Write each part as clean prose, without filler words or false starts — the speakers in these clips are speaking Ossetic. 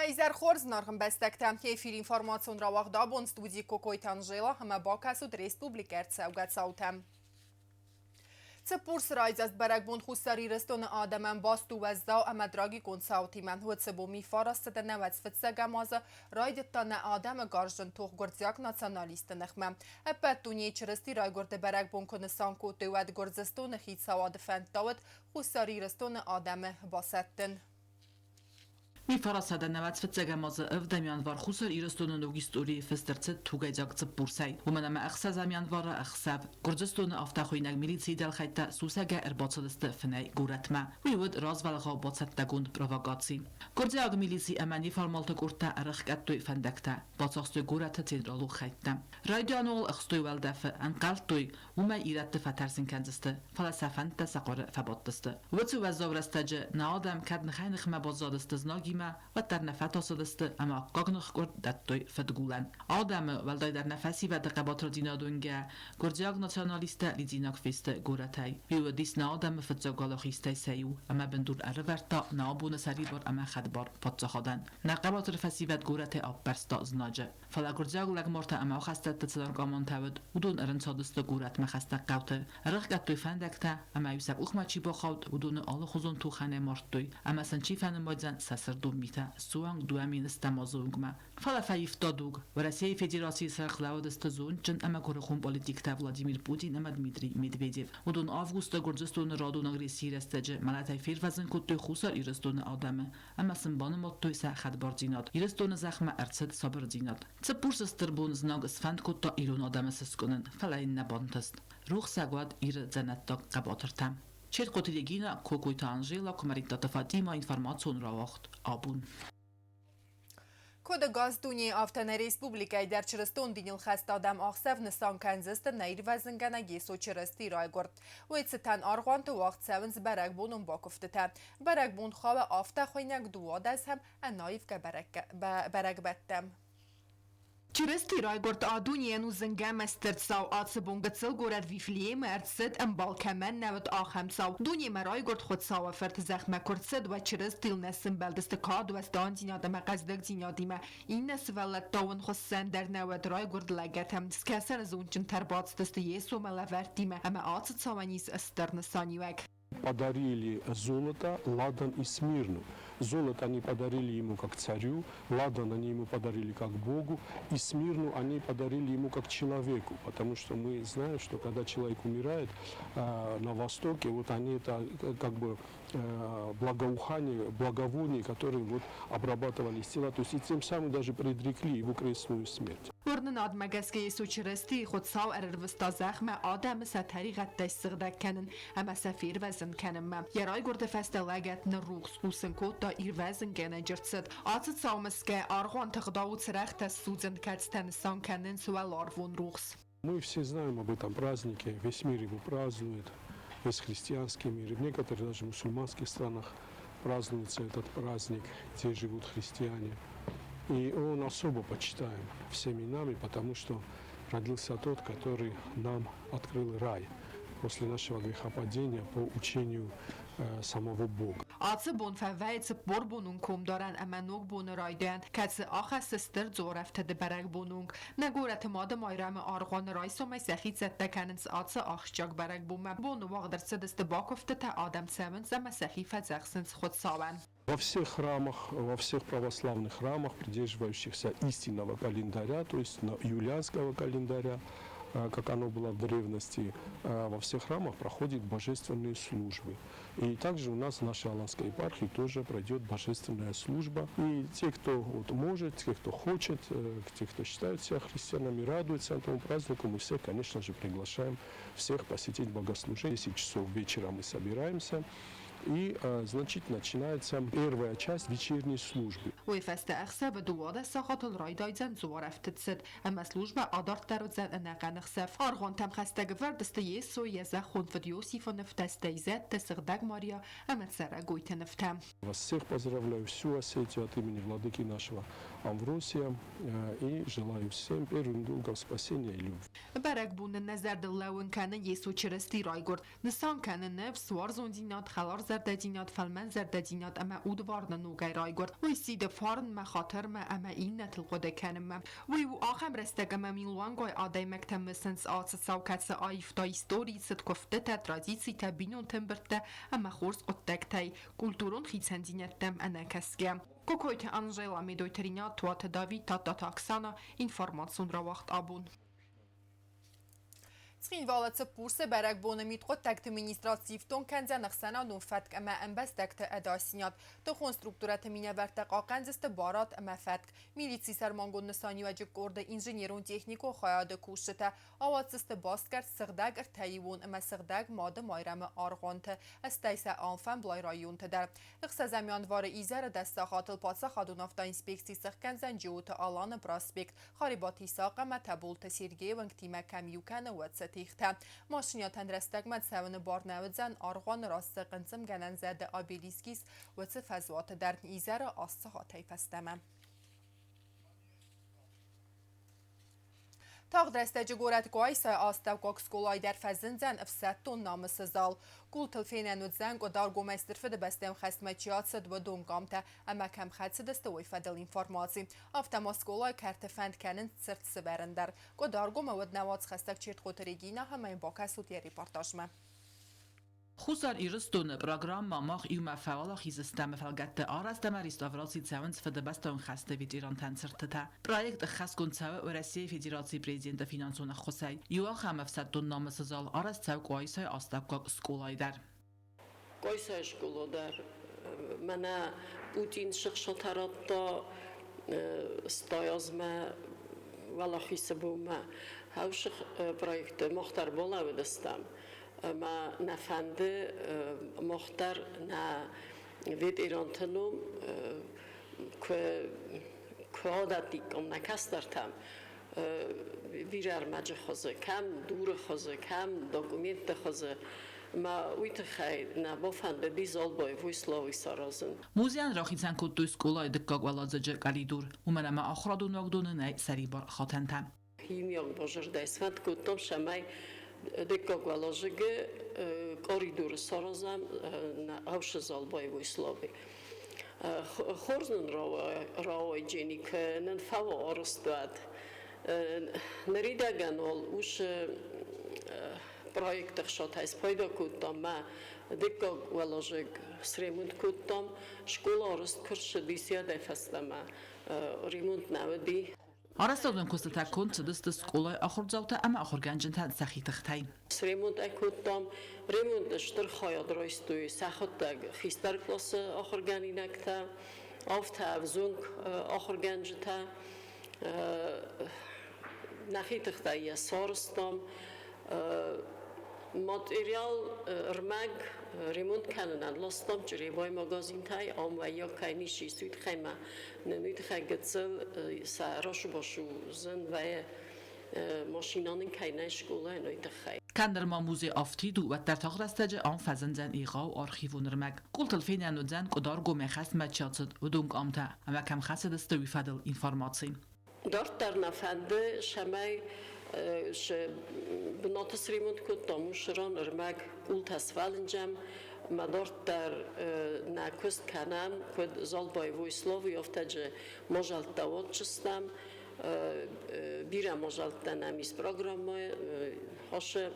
Уӕ изӕр хорз, зынаргъ ӕмбӕстӕгтӕ! Эфир информацион рауагъд абон студийы Кокойты Анжела ӕмӕ бакӕсут республикӕ ӕрцӕугӕ цаутӕм. Цыппурсы райдзаст бӕрӕгбон Хуссар Ирыстоны адӕмӕн баст у уӕззау ӕмӕ трагикон цаутимӕ. Уыцы бон мифарӕзтыды нӕуӕдз фыццӕгӕм азы райдыдта нӕ адӕмы гарзджын тох гуырдзиаг националистты ныхмӕ. Ӕппӕт дунейы Чырысти райгуырды бӕрӕгбон куы нысан кодтой, уӕд Гуырдзыстоны хицауады фӕндтӕ уыд Хуссар Ирыстоны адӕмы басӕттын. Мифарасадӕн нӕуӕдз фыццӕгӕм азы ӕвдӕм январ Хуссар Ирыстоны ног историйы фыст ӕрцыд тугӕйдзаг цыппурсӕй. Уымӕн ӕмӕ ӕхсӕзӕм январы ӕхсӕв Гуырдзыстоны афтӕхуыйнӕг милицийы дӕлхӕйттӕ сусӕгӕй ӕрбацыдысты фынӕй горӕтмӕ. Уый уыд развӕлгъау бацӕттӕгонд провокаци. Гуырдзиаг милици ӕмӕ неформалты къордтӕ ӕрӕхгӕдтой фӕндӕгтӕ, бацахстой горӕты централон хӕйттӕ. Райдианы уал ӕхстой уӕлдӕфы, ӕнхъӕлдтой, уымӕй ирӕтты фӕтӕрсын кӕндзысты, фӕлӕ сӕ фӕндтӕ сӕ хъуыры фӕбадтысты. Уыцы уӕззау рӕстӕджы нӕ адӕм кӕд ныхӕй-ныхмӕ баззадысты знагимӕ, уӕддӕр нӕ фӕтасыдысты ӕмӕ аккаг ныхкъуырд дӕттой фыдгулӕн. Адӕмы, уӕлдайдӕр нӕ фӕсивӕды хъӕбатырдзинад уынгӕ, гуырдзиаг националисттӕ лидзинаг фесты горӕтӕй. Уый уыдис нӕ адӕмы фыццаг уӕлахизтӕй сӕ иу ӕмӕ бындур ӕрывӕрдта нӕ абоны сӕрибар ӕмӕ хӕдбар паддзахадӕн. Нӕ хъӕбатыр фӕсивӕд горӕтӕй аппӕрста знаджы. Фӕлӕ гуырдзиаг лӕгмортӕ ӕмӕ ахӕстӕтты цы наркомантӕ уыд, уыдон ӕрӕнцадысты горӕтмӕ хӕстӕг хъӕуты, ӕрӕхгӕдтой фӕндӕгтӕ ӕмӕ-иу сӕ къухмӕ чи бахауд, уыдоны алыхуызон тухӕнӕй мардтой ӕмӕ сын чи фӕнымайдзӕн сӕ сырдон митӕ суанг 2000 стӕм азы онгмӕ. Фӕлӕ фӕивта дуг. Уӕрӕсейы Федерацийы сӕргъ лӕууыдысты зондджын ӕмӕ куырыхон политиктӕ Владимир Путин ӕмӕ Дмитрий Медведев. Уыдон августы Гуырдзыстоны радон агрессийы рӕстӕджы мӕлӕтӕй фервӕзын кодтой Хуссар Ирыстоны адӕмы ӕмӕ сын банымадтой сӕ хӕдбардзинад. Ирыстоны зӕхмӕ ӕрцыд сабырдзинад. Цыппурсы стыр бон знаг сфӕнд кодта ирон адӕмы сыскъуынын, фӕлӕ йын нӕ бантыст. Рухсаг уӕд Иры дзӕнӕттаг хъӕбатыртӕ. Четкоты Регина, Кокойты Анжела, Куымӕридтаты Фатима информацион рауагъд абон. Куыд ӕгас дунейы, афтӕ нӕ республикӕйы дӕр чырыстон диныл хӕст адӕм ӕхсӕв нысан кӕндзысты нӕ ирвӕзынгӕнӕг Йесо Чырыстийы райгуырд. Уый цытӕн аргъуанты уагъд цӕуынц бӕрӕгбонон бакуывтытӕ. Бӕрӕгбон хауы афтӕ хуыйнӕг дыууадӕсӕм ӕнаивгӕ бӕрӕгбӕттӕм. Чырысти райгуырд а дунейӕн у зынгӕ мӕстырд цау. Ацы бон гыццыл горӕт Вифлеемы ӕрцыд, ӕмбал кӕмӕн нӕ уыд, ахӕм цау. Дунемӕ райгуырд Хуыцауы Фырт, зӕхмӕ куы рцыд, уӕд Чырыстийыл нӕ сымбӕлдысты кад, уӕздандзинад ӕмӕ хъӕздыгдзинадимӕ. Иннӕ сывӕллӕттау ын хуыссӕн дӕр нӕ уӕд райгуырд лӕгӕты. Скӕсӕны зондджынтӕ ӕрбацыдысты Йесомӕ лӕвӕрттимӕ ӕмӕ ацы цауӕн ис стыр нысаниуӕг. Подарили золото, ладан и смирну. Золото они подарили ему как царю, ладан они ему подарили как Богу, и смирну они подарили ему как человеку, потому что мы знаем, что когда человек умирает на Востоке, вот они это как бы благоухание, благовоние, которые вот обрабатывали тела, то есть и тем самым даже предрекли его крестную смерть. Уырнынадмӕ гӕсгӕ Йесо Чырыстийы Хуыцау ӕрӕрвыста зӕхмӕ адӕмы сӕ тӕригъӕдтӕй ссыгъдӕг кӕнын ӕмӕ сӕ фервӕзын кӕнынмӕ. Йӕ райгуырды фӕстӕ лӕгӕт ныррухс, хъусын кодта ирвӕзынгӕнӕджы рцыд. Ацы цаумӕсгӕ аргъуанты ӕгъдауы цырӕгътӕ ссудзын, кӕцытӕ нысан кӕнынц уӕларвон рухс. Мы все знаем об этом празднике, весь мир его празднует, весь христианский мир, и в некоторых даже мусульманских странах празднуется этот праздник, где живут христиане. И он особо почитаем всеми нами, потому что родился тот, который нам открыл рай после нашего грехопадения по учению самого Бога. Ацы бон фӕвӕййы 40 бонон комдарӕн ӕмӕ ног боны райдиан, кӕцы ахӕссы стыр дзуарӕфтыды бӕрӕгбоны онг. Нӕ горӕты Мады Майрӕмы аргъуаны райсомӕй сӕхи цӕттӕ кӕнынц ацы ахсджиаг бӕрӕгбонмӕ. Боны уагъд ӕрцыдысты бакуывдтытӕ, адӕм цӕуынц ӕмӕ сӕхи фӕдзӕхсынц Хуыцауӕн. Во всех храмах, во всех православных храмах, придерживающихся истинного календаря, то есть юлианского календаря, как оно было в древности, во всех храмах проходят божественные службы. И также у нас в нашей Аланской епархии тоже пройдет божественная служба. И те, кто вот может, те, кто хочет, те, кто считают себя христианами, радуются этому празднику, мы всех, конечно же, приглашаем всех посетить богослужение. В 10 часов вечера мы собираемся. И, значит, начинается первая часть вечерней службы. Уый фӕстӕ ӕхсӕвы 12 сахатыл райдайдзӕн дзуарӕфтыд цыд, ӕмӕ службӕ адарддӕр уыдзӕн ӕнӕхъӕн ӕхсӕв. Аргъуантӕм хӕстӕг ӕвӕрд сты Йесо, йӕ зӕххон фыд Иосифы нывтӕ, стӕй зӕдтӕ, Сыгъдӕг Мариа ӕмӕ цӕрӕгойты нывтӕ. Вас всех поздравляю, всю Осетию от имени владыки нашего Амвросия и желаю всем первым долгом спасения и любви. Бӕрӕгбоны нӕ зӕрдыл лӕууын кӕны Йесо Чырысти райгуырд. Нысан кӕны ныфс, уарзондзинад, хӕларзӕрдӕ. Хӕларзӕрдӕдзинад, фӕлмӕнзӕрдӕдзинад ӕмӕ удварны ногӕй райгуырд. Уый сиды фарнмӕ, хатырмӕ ӕмӕ иннӕтыл хъуыды кӕнынмӕ. Уый у ахӕм рӕстӕг, ӕмӕ милуангай адӕймӕгтӕ мысынц ацы цау, кӕцы аивта историйы цыд, куывдтытӕ, традицитӕ, бинонты ӕмбырдтӕ ӕмӕ хорз хъуыддӕгтӕй, культурон хицӕндзинӕдтӕм ӕнӕкӕсгӕ. Кокойты Анжела, Медойты Ринат, Туаты Давид, Тадтаты Оксана, информацион рауагъд абон. Цхинвалы Цыппурсы бӕрӕгбоны мидхъуыддӕгты министрад сифтонг кӕндзӕн ӕхсӕнадон фӕтк ӕмӕ ӕмбӕстӕгты ӕдасдзинад. Тыхон структурӕты минӕвӕрттӕ хъахъхъӕндзысты барад ӕмӕ фӕтк. Милицийы сӕрмагонд нысаниуӕджы къорды инженерон-техникон хайады кусджытӕ ауадздзысты басгӕрст сыгъдӕг ӕртӕиуон ӕмӕ сыгъдӕг Мады Майрӕмы аргъуанты, стӕй сӕ алфӕмблай районты дӕр. Ӕхсӕзӕм январы изӕры 10 сахатыл паддзахадон автоинспекци сӕхгӕндзӕн Джиоты Аланы проспект, Харебаты Исахъ ӕмӕ Тӕболты Сергейы уынгтимӕ кӕм иу кӕны, уӕд сӕ тигътӕ. Машинӕтӕн рӕстӕгмӕ цӕуыны бар нӕ уыдзӕн, аргъуаны раз цы хъынцъымгӕнӕн зӕды обелиск ис, уыцы фӕзуаты дӕр изӕры 8 сахатӕй фӕстӕмӕ. Тагъд рӕстӕджы горӕт Къуайсайы астӕуккаг скъолайы дӕр фӕзындзӕн ӕфсӕддон намысы зал. Къултыл фенӕн уыдзӕн, Къуыдаргомӕй Стыр Фыдыбӕстӕйон хӕстмӕ чи ацыд, уыдон къамтӕ ӕмӕ кӕм хӕцыдысты, уый фӕдыл информаци. Афтӕ ма скъолайы кӕрты фӕнд кӕнынц цырт сывӕрын дӕр. Къуыдаргомы уыд нӕ уацхӕссӕг Чертхъоты Регинӕ ӕмӕ йын бакӕсут йӕ репортажмӕ. Хуссар Ирыстоны программӕ «Мах иумӕ фӕуӕлахиз стӕм»-ы фӕлгӕтты арӕзт ӕмӕ реставраци цӕуынц Фыдыбӕстӕйон хӕсты ветерантӕн цыртытӕ. Проект ӕххӕстгонд цӕуы Уӕрӕсейы Федерацийы президенты финансон ӕххуысӕй. Иу ахӕм ӕфсӕддон намысы зал арӕзт цӕуы Къуайсайы астӕуккаг скъолайы дӕр. Къуайсайы скъола дӕр мӕнӕ Путин сыхсатӕ радта 80 азмӕ Уӕлахизы бонмӕ. Хӕусы проекты мах дӕр балӕууыдыстӕм. Ӕмӕ нӕ фӕнды мах дӕр нӕ ветеранты ном куы адӕттиккам нӕ кӕстӕртӕм бирӕ ӕрмӕджы хуызы, кӕм дуры хуызы, кӕм документты хуызы. Ӕмӕ уый тыххӕй нӕ бафӕндыди зал боевой славы саразын. Музейӕн рахицӕн кодтой скъолайы дыккаг уӕладзыджы къӕлидор, уымӕн ӕмӕ ахуырадон уагдоны нӕй сӕрибар хатӕнтӕ. Иумиаг базӕрдӕй сфӕнд кодтам, цӕмӕй дыккаг уӕладзыгы коридоры саразӕм ӕвсы зал боевой славы. Хорз нын рауайджени, нын фӕуа арӕзтад. Ныридӕгӕн уал уыцы проекты хсӕтӕй спайда кодтам мӕ дыккаг уӕладзыг сремонт кодтам. Скъола арӕзт куы рцыдис, уӕдӕй фӕстӕмӕ ремонт нӕ уыди. Арӕзтадон куыстытӕ конд цыдысты скъолайы ахуырдзаутӕ ӕмӕ ахуыргӕнджытӕн сӕхи тыхтӕй. Сремонт ӕй кодтам. Ремонты стыр хайад райстой сӕхуыдтӕг хистӕр къласы ахуыргӕнинӕгтӕ, афтӕ ӕвзонг ахуыргӕнджытӕ. Нӕхи тыхтӕй йӕ сарӕзтам. Материал ӕрмӕг ремонт кӕнынӕн ластам Чъребайы магазинтӕй, ам уӕййаг кӕй ницы ис, уый тыххӕй ма нын уый тыххӕй гыццыл сӕ расу-басу зын вӕййы машинӕ нын кӕй нӕй скъолайӕн, уый тыххӕй. Кӕд нырма музей афтид у, уӕддӕр тагъд рӕстӕджы ам фӕзындзӕн егъау архивон ӕрмӕг. Къултыл фенӕн уыдзӕн, Къуыдаргомӕй хӕстмӕ чи ацыд, уыдон къамтӕ ӕмӕ кӕм хӕцыдысты, уый фӕдыл информаци. Дарддӕр нӕ фӕнды, цӕмӕй бынаты сремонт кодтам, уыцы ран ӕрмӕг къултӕ сфӕлынджӕм ӕмӕ дарддӕр нӕ куыст кӕнӕм, куыд зал боевой славы, афтӕ мадзӕлттӕ уадздзыстӕм. Бирӕ мадзӕлттӕ нӕм ис программӕйы хӕсы.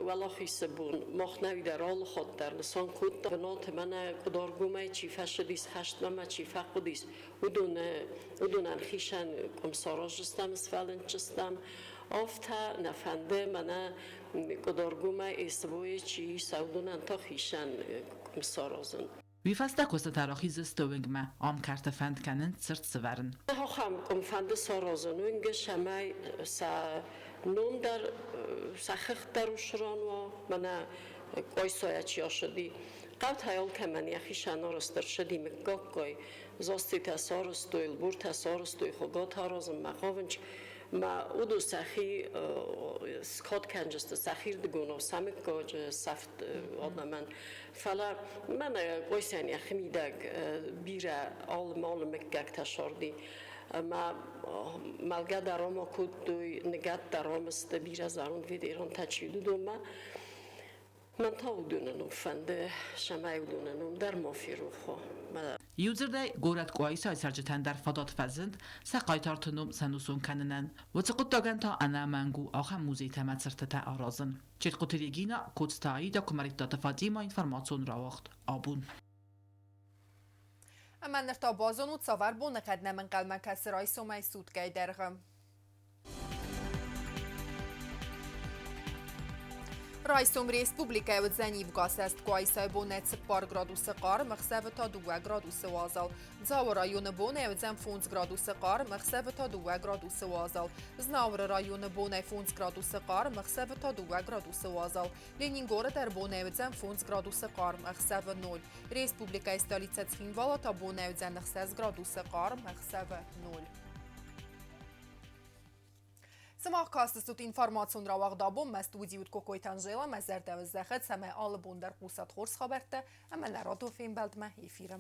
Уӕлахизы бон мах нӕуидӕр алы хатт дӕр нысан кодта бынаты мӕнӕ Къуыдаргомӕй чи фӕцыдис хӕстмӕ ӕмӕ чи фӕхъуыдис, уыдонӕн хицӕн къуым сараздзыстӕм, сфӕлынддзыстӕм. Афтӕ нӕ фӕнды мӕнӕ Къуыдаргомӕй СВО-йы чи ис, уыдонӕн та хицӕн къуым саразын. Уый фӕстӕ куыстытӕ рахиздзысты уынгмӕ, ам кӕрты фӕнд кӕнынц цырт сывӕрын. Ахӕм къуым фӕнды саразын уынгы, цӕмӕй сӕ ном дӕр, сӕ хыгъд дӕр уыцы ран уа, мӕнӕ Къуайсайӕ чи ацыди. Хъӕутӕй алкӕмӕн йӕхицӕн арӕзт ӕрцыди мыггаггай. Дзаститӕ сарӕзтой, Ӕлбортӕ сарӕзтой, Хуыгатӕ аразынмӕ хъавынц. Мӕ уыдон сӕхи скад кӕнджысты сӕхирдыгонау сӕ мыггаджы сӕфт адӕмӕн. Фӕлӕ мӕнӕ Къуайсайӕн йӕхи мидӕг бирӕ алы-малы мыггӕгтӕ сарди. Ӕмӕ мӕлгӕ дӕр ама кодтой, ныгӕд дӕр ам сты, бирӕ зӕронд ветерантӕ чи уыд, уыдонмӕ. Мӕн та уыдоны ном фӕнды, цӕмӕй уыдоны ном дӕр ма ферох уа. Иудзырдӕй, горӕт Къуайсайы цӕрджытӕн дӕр фадат фӕзынд сӕ хъайтарты ном сӕнусон кӕнынӕн. Уыцы хъуыддагӕн та ӕнӕмӕнг у ахӕм музейтӕ ӕмӕ цыртытӕ аразын. Четкъуты Регина, Коцты Аида, Куымӕридтаты Фатимӕ, информацион рауагъд Абон. Ӕмӕ ныр та базонут, цавӕр боныхъӕд нӕм ӕнхъӕлмӕ кӕсы райсомӕй суткӕйы дӕргъы. Райсом республикӕйы уыдзӕн ивгасӕст Къуайсайы бонӕй 4 градусы хъарм, ӕхсӕвы та 2 градусы уазал. Дзауы районы бонӕй уыдзӕн 5 градусы хъарм, ӕхсӕвы та 2 градусы уазал. Знауыры районы бонӕй 5 градусы хъарм, ӕхсӕвы та 2 градусы уазал. Ленингоры дӕр бонӕй уыдзӕн 5 градусы хъарм, ӕхсӕвы 0. Республикӕйы столицӕ Цхинвалы та бонӕй уыдзӕн 6 градусы хъарм, ӕхсӕвы 0. Сымах кастыстут информацион рауагъд абон мӕ студийы уыд Кокойты Анжела. Мӕ зӕрдӕ уын зӕгъӕд, цӕмӕй алы бон дӕр хъусат хорз хабӕрттӕ ӕмӕ нӕ радон фембӕлдмӕ эфиры.